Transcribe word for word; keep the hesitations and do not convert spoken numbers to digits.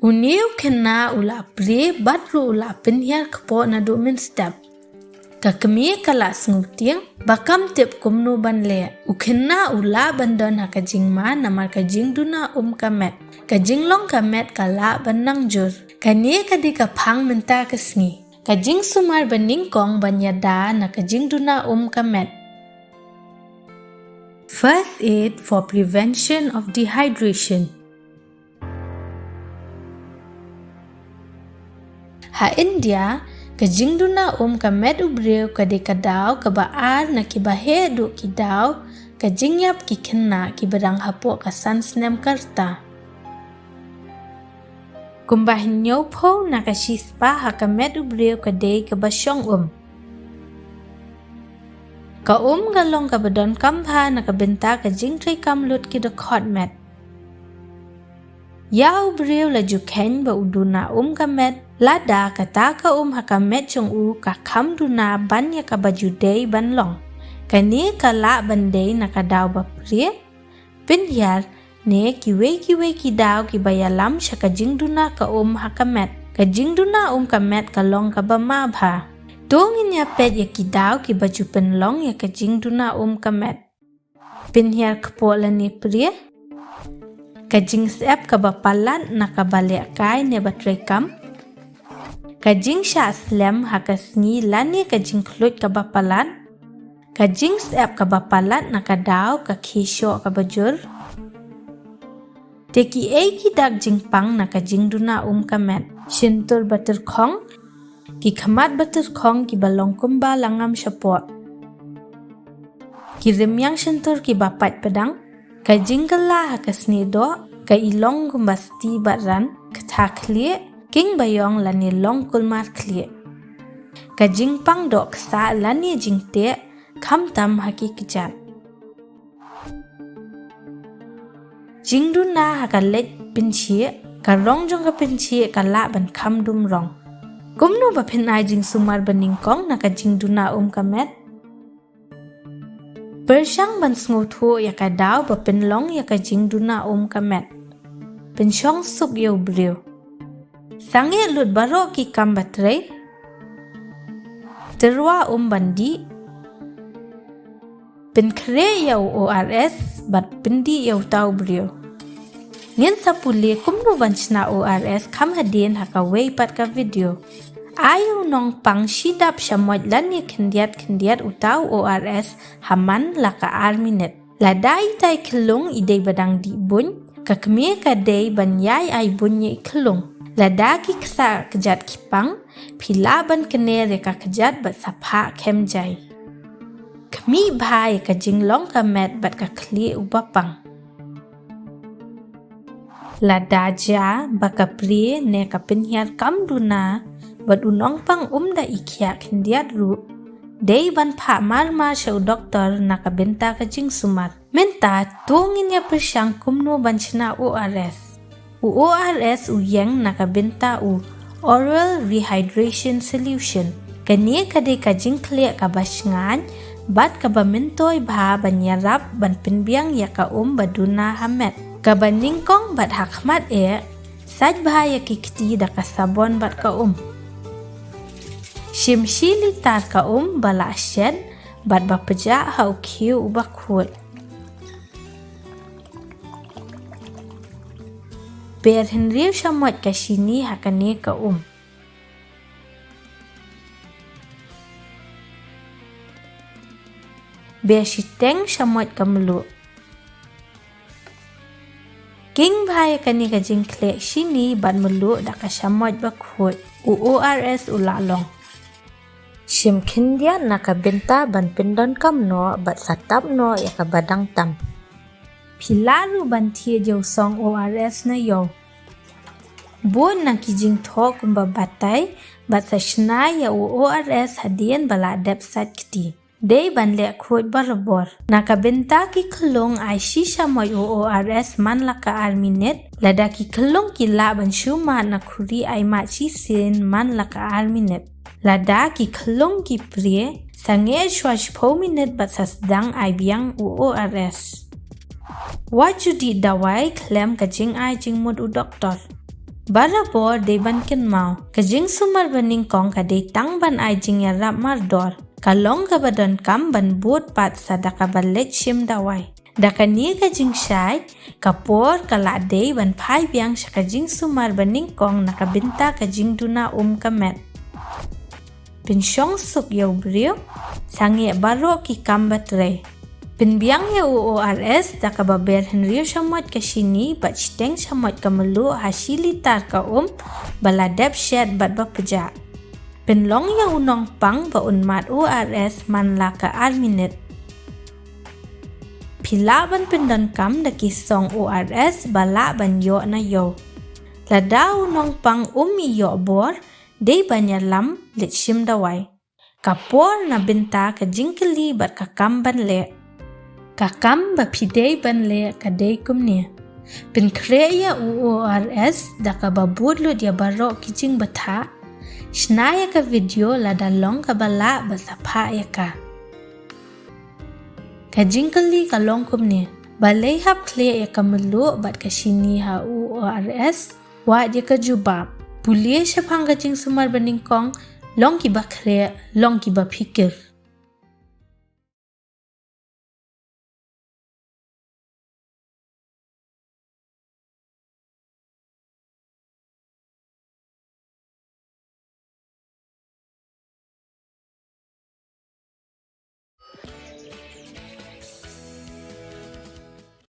Une u khynnah u la prie bad ruh u la pynhiar kpoh naduh mynstep. Ka kmie ka la sngewtieng ba kam tip kumno ban leh. U khynnah u lah ban don ha ka jingma namar ka jingduna um ka met. Ka jinglong ka met ka lah ban nang jur. Kane ka dei ka phang mynta ka sngi. Ka jingsumar ba nyngkong ban ïada na ka jingduna um ka met. First aid for prevention of dehydration. Ha India, ka jingduna um ka met u briew ka dei ka daw kaba ar na kiba heh duh ki daw ka jingïap ki khynnah kiba dang hapoh ka san snem ka rta. Kumba hynñiewphew na ka shispah ha ka met u briew ka dei kaba shong um. Ka um ka long kaba donkam bha na ka bynta ka jingtreikam lut ki dkhot met. Ïa u briew la ju kheiñ ba u duna um ka met lada kata ka um ha ka met jong u ka kham duna ban ïa kaba ju dei ban long. Kane ka lah ban dei na ka daw ba prie, pynhiar, ne kiwei kiwei ki daw kiba ïalam sha ka jingduna ka um ha ka met. Ka jingduna um ka met ka long kaba ma bha. To ngin ïa peit ïa ki daw kiba ju pynlong ïa ka jingduna um ka met. Pynhiar kpoh lane prie. Ka jingsyep kaba palat na kaba lehkai ne ba treikam. Ka jingshah slem ha ka sngi lane ka jingkhluit kaba palat. Ka jingsyep kaba palat na ka daw ka khie shoh kaba jur. Te kiei ki dak jingpang na ka jingduna um ka met? Shyntur ba tyrkhong, ki khmat ba tyrkhong kiba long kumba la ngam shapoh. Ki rymmiang shyntur kiba pait pdang, ka jingkylla ha ka snieh doh, ka i long kumba sti bad ran, ktha khlieh, king ba ïong lane long kulmar khlieh. Ka jingpang doh ksah lane jingteh, khamtam ha ki kjat. Jingduna ha ka leit pynshih, ka rong jong ka pynshih ka lah ban kham dum rong. Kumno ba phin ai jingsumar ba nyngkong na ka jingduna um ka met? Pyrshang ban sngewthuh ïa ka daw ba pynlong ïa ka jingduna um ka met. Pynshong suk ïa u briew. Sangeh lut baroh ki kam ba trei. Tyrwa um ban dih. Pynkhreh ïa u O R S bad pyndih ïa uta u briew. Ngin sa pule kumno ban shna O R S kham hadien ha kawei pat ka video. Ai u nongpang shi dap shamoit lane khyndiat khyndiat uta u O R S ha man la ka ar minit. Lada itai khyllung i dei ba dang dih buiñ, ka kmie ka dei ban ïai ai buiñ ïa i khyllung. Lada ki ksah kjat ki pang, phi lah ban kner ïa ka kjat bad sa phah khem jai. Khmih bha ïa ka jinglong ka met bad ka khlieh uba pang. Lada jia ba ka prie ne ka pynhiar kam duna bad u nongpang um da i khiah khyndiat ruh, dei ban phah mar mar sha u doktor na ka bynta ka jingsumar. Mynta to ngin ïa pyrshang kumno ban shna O R S. U O R S u ïeng na ka bynta u Oral Rehydration Solution. Kane ka dei ka jingkhleh kaba shngaiñ bad kaba myntoi bha ban ïarap ban pynbiang ïa ka um ba duna ha met. Kaba nyngkong bad ha khmat eh, sait bha ïa ki kti da ka sabon bad ka um. Shim shi litar ka um ba la shet bad ba pjah ha u khiew uba khuid. Ber hynriew shamoit ka shini ha kane ka um. Ber shiteng shamoit ka mluh. King bha ïa kane ka jingkhleh shini bad mluh da ka shamoit ba khuid. U O R S u la long. Shim khyndiat na ka bynta ban pyndonkam noh bad sa tap noh ïa kaba dang tam. Phi lah ruh ban thied ïa u song O R S na ïew. Bud na ki jingthoh kumba batai bad sa shna ïa u O R S hadien ba la dep sait kti. Dei ban leh khuid barabor. Na ka bynta ki khyllung ai shi shamoit u O R S man la ka ar minit. Lada ki khyllung ki lah ban shu mad na khuri ai mad shisien man la ka ar minit. Lada ki khyllung ki prie, sangeh shwa shiphew minit bad sa sdang ai biang u O R S. Wat ju dih dawai khlem ka jingai jingmut u doktor. Barabor dei ban kynmaw, ka jingsumar banyngkong ka dei tang ban ai jingïarap mardor. Ka long kaba donkam ban bud pat sa da kaba leit shim dawai. Da kane ka jingshai, ka por ka la dei ban phai biang sha ka jingsumar banyngkong na ka bynta ka jingduna um ka met. Pynshong suk ïa u briew, sangeh baroh ki kam ba trei. Pynbiang ïa u O R S da kaba ber hynriew shamoit ka shini bad shiteng shamoit ka mluh ha shi litar ka um ba la dep shet bad ba pjah. Pynlong ïa u nongpang ba un mad O R S man la ka ar minit. Phi lah ban pyndonkam da ki song O R S ba lah ban ïoh na ïew. Lada u nongpang um ïoh bor, dei ban ïalam leit shim dawai. Ka por na bynta ka jingkylli bad ka kam ban leh. Ka kam ba phi dei ban leh ka dei kumne. Pynkhreh ïa u O R S da kaba bud lut ïa baroh ki jingbthah. Shna ïa ka video lada long kaba lah bad sa phah ïa ka. Ka jingkylli ka long kumne. Balei hap khleh ïa ka mluh bad ka shini ha u O R S? Wad ïa ka jubab. Pule shaphang ka jingsumar banyngkong, long kiba khreh, long kiba phikir.